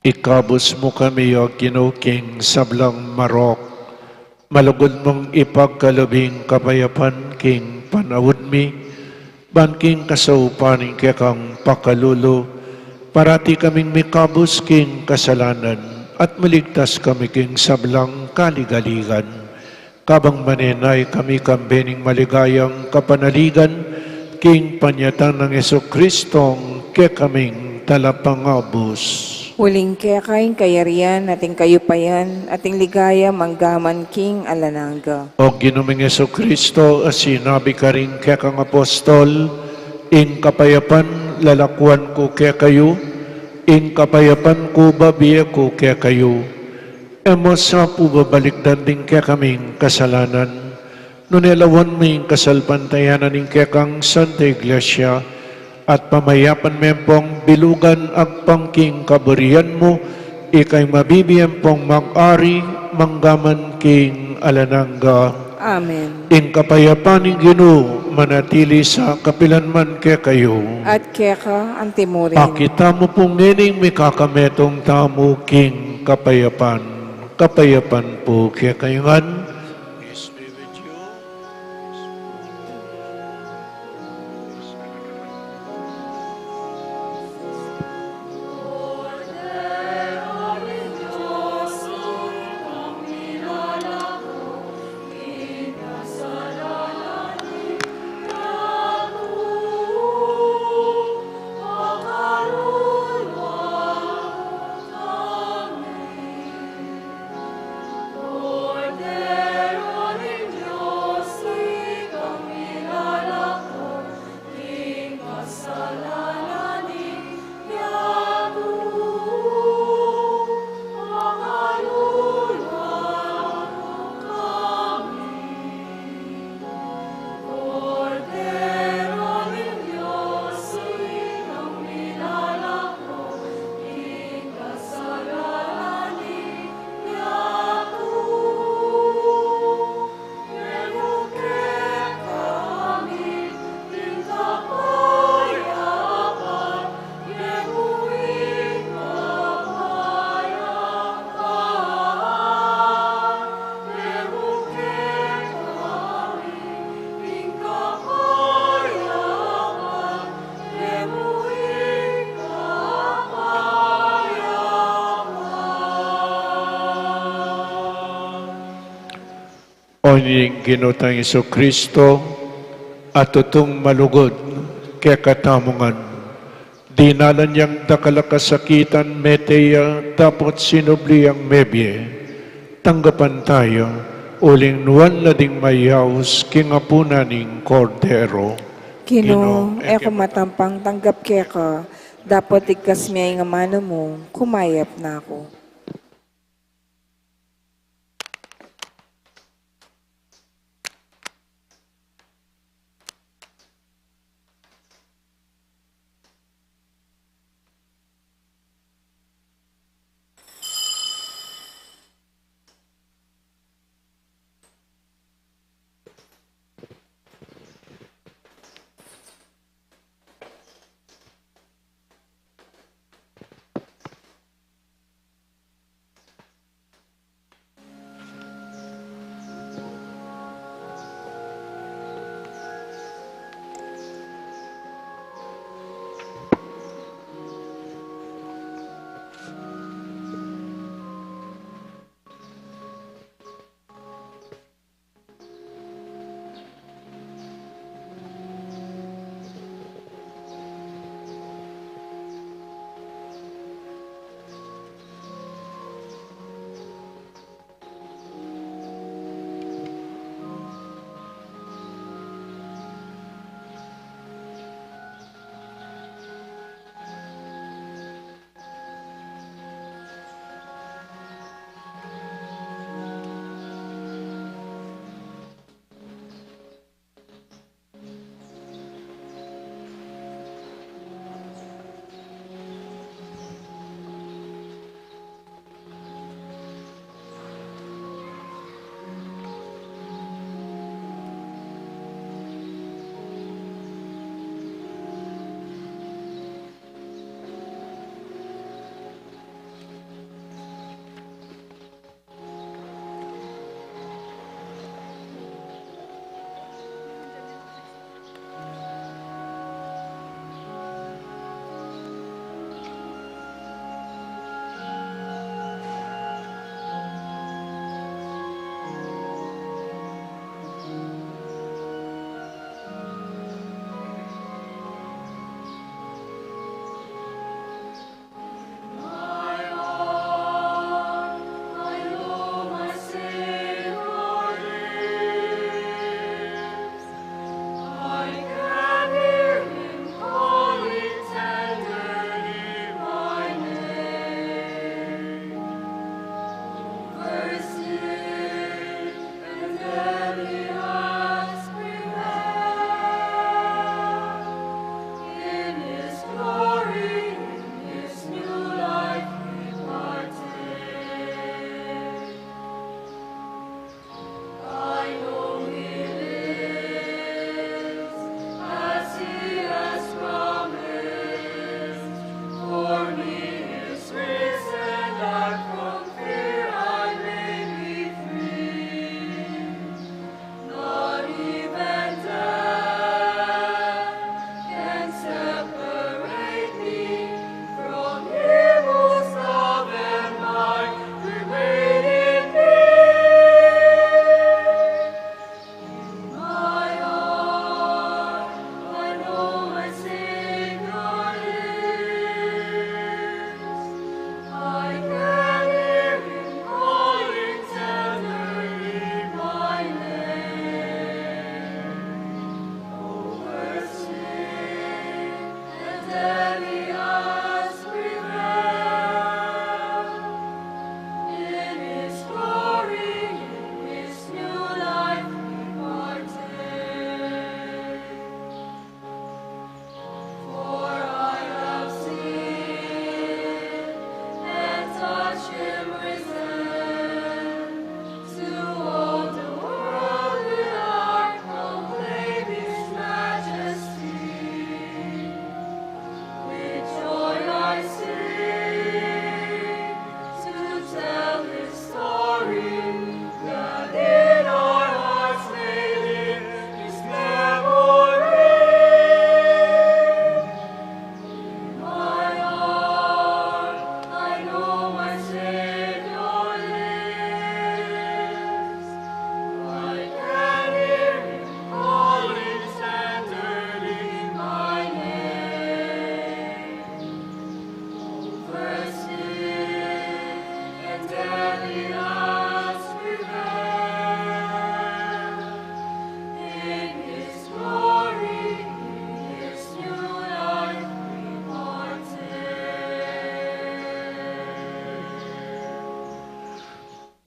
Ikabus mu kami, O Ginu, king sablang marok. Malugud mung ipagkalub ing kapayapan king panaun mi, ban king kasaupan ning kekang pakalulu, parati kaming mikabus king kasalanan, at maligtas kami king sablang kaligaligan. Kabang manenaya kami kambe ning maligayang kapanaligan, king panyatang nang Jesucristong kekaming Talapangabus. Uling keka ing kayarian, at ing kayupayan, at ing ligaya, mangga man king alang angga. O Ginu ming Jesucristo, a sinabi karing kekang apostol, ing kapayapan lalakuan ku kekayu, ing kapayapan ku bibie ku kekayu. E mu sa pu babalikdan ding kekaming kasalanan, nune lawan me ing kasalpantayanan ning kekang Santa Iglesia, at pamayapan me pung bilugan agpang king kaburian mu, ika ing mabibie pung mag-ari mangga man king alang angga. Amen. Ing kapayapan ning Ginu manatili sa kapilan man kekayu. At keka antimurin. Pakit tamu pung ngening mikakametung tamu king kapayapan. Kapayapan pu kekayu ngan. O ning Ginu tang Jesucristo, a tutung malugud kekatamu ngan. Dinalan yang dakal a kasakitan, mete ya, dapot sinubli yang mebie. Tanggapan taya, uling nuan la ding mayaus king apunan ning Kordero. Ginu, e ku matampang tanggap keka, dapot igkas me ing amanu mu, kumayap na ku.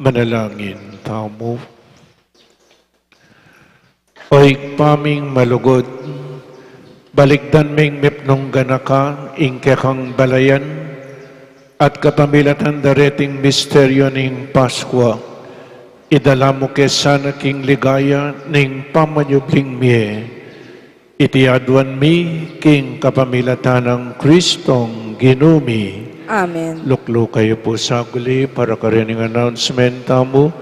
Manalangin tamu. O Ibpa ming malugud, balikdan ming mipnung ganaka ing kekang balayan, at kapamilatan da reting misteryo ning Paskwa, idala mu ke sana king ligaya ning pamanyubling mie. Iti aduan mi king kapamilatan nang Kristong Ginu mi. Amen. Lukluk kayu pu saguli para karing announcement tamu.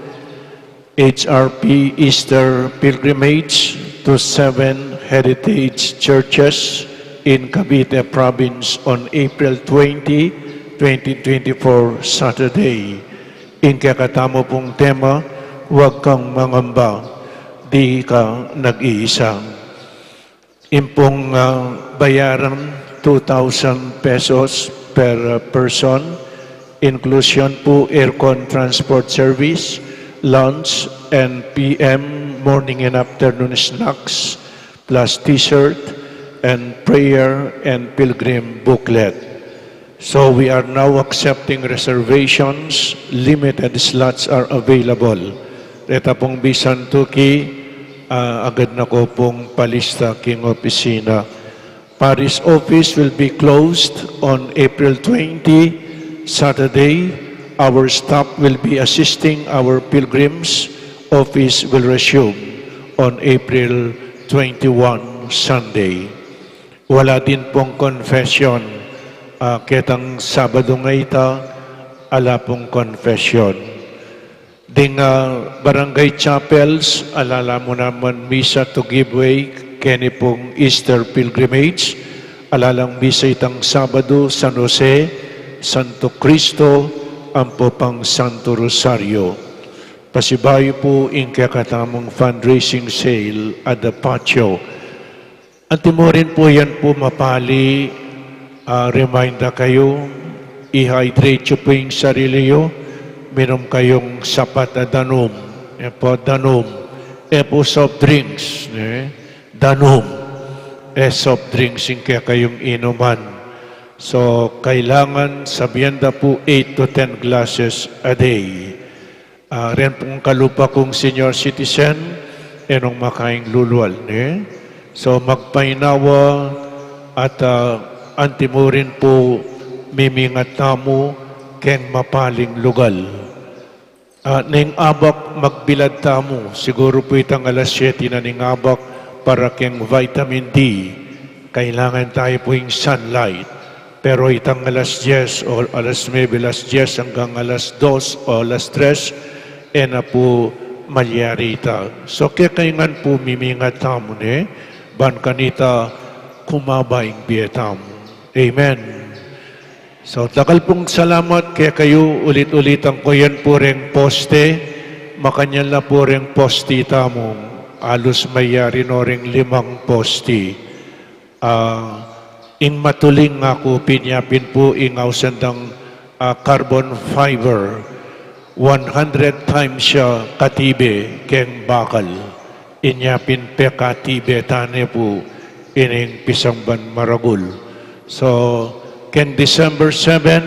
H R P Easter Pilgrimage to seven Heritage Churches in Cavite Province on April twenty, twenty twenty-four, Saturday. Ing kekatamu pung tema, Huwag Kang Mangamba, Di Ka Nag-iisa. Ing pung, ah, bayaran, two thousand pesos per, ah, person. Inclusion pu aircon transport service, lunch, and P M morning and afternoon snacks, plus dessert, and prayer and pilgrim booklet. So we are now accepting reservations. Limited slots are available. Reta pung bisan tuki, ah, agad na ku pung palista king opisina. Parish office will be closed on April twenty, Saturday. Our staff will be assisting our pilgrims. Office will resume on April twenty-one, Sunday. Wala din pung confession. Ah, ketang Sabadu ngeni, ala pung confession. Ding, ah, barangay chapels, ala la mu naman misa to give way keni pung Easter pilgrimage. Ala lang misa itang Sabadu, San Jose, Santo Cristo, ampo pang Santo Rosario. Pasibayu pu ing kekatamung fundraising sale at the patio. Antimurin pu yan pu mapali, ah, remind da kayu, i-hydrate yu pu ing sarili yu, minum kayung sapat a danum, e pu danum, e pu soft drinks, ne? Danum, e soft drinks ing kekayung inuman. So, kailangan sabian da pu eight to ten glasses a day. Ah, ren pung kalupa kung senior citizen, e nung makaing lulual, ne? So, magpainawa at, ah, antimurin pu mimingat tamu keng mapaling lugal. Ah, ning abak magbilad tamu, siguru pu itang alas siyete na ning abak para keng vitamin D. Kailangan tayu pu ing sunlight. Pero itang alas dyes o alas nuebe, alas dyes anggang alas dos o alas tres, e na pu malyari ita. So, kekayu ngan pu mimingat tamu, ne, ban kanita kumaba ing bie tamu. Amen. So, dakal pung salamat kekayu, ulit-ulitan ku yan pu reng poste, makanyan la pu reng poste tamu, alus mayari no reng limang poste. Ah, ing matuling aku pin, inya pin pu ing ausan dang, ah, carbon fiber, one hundred times ya katibe keng bakal. Inya pin pekatibe ta ne pu ining pisamban maragul. So, keng December seven,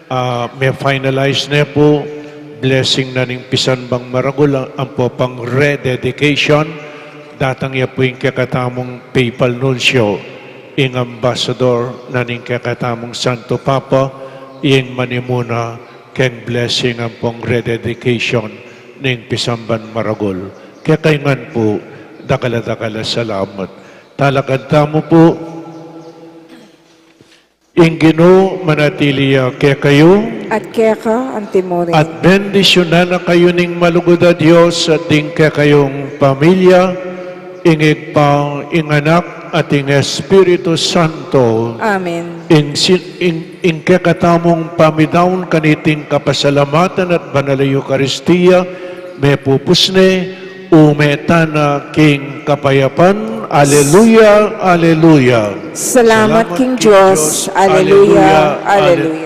ah, me-finalize ne pu, blessing na ning pisamban maragul, ampo pang rededication, datang ya pu ing kekatamung papal nuncio, ing ambassador na ning kekatamung Santo Papa, ing manimuna keng blessing ampong rededication ning pisamban maragul. Kekayu ngan pu, dakal a dakal a salamat. Talakad tamu pu. Ing Ginu manatili ya kekayu. At keka antimurin. At bendisyunan na kayu ning malugud a Dios at ding kekayung pamilya, ing Ibpa, ing Anak, at ing Espiritu Santo. Amen. Ing, sin- ing, ing kekatamung pamidaun kaniting kapasalamatan at banal a Eukaristia, mepupus ne, ume tana king kapayapan. Aleluya, aleluya. Salamat king Dios. Aleluya, aleluya.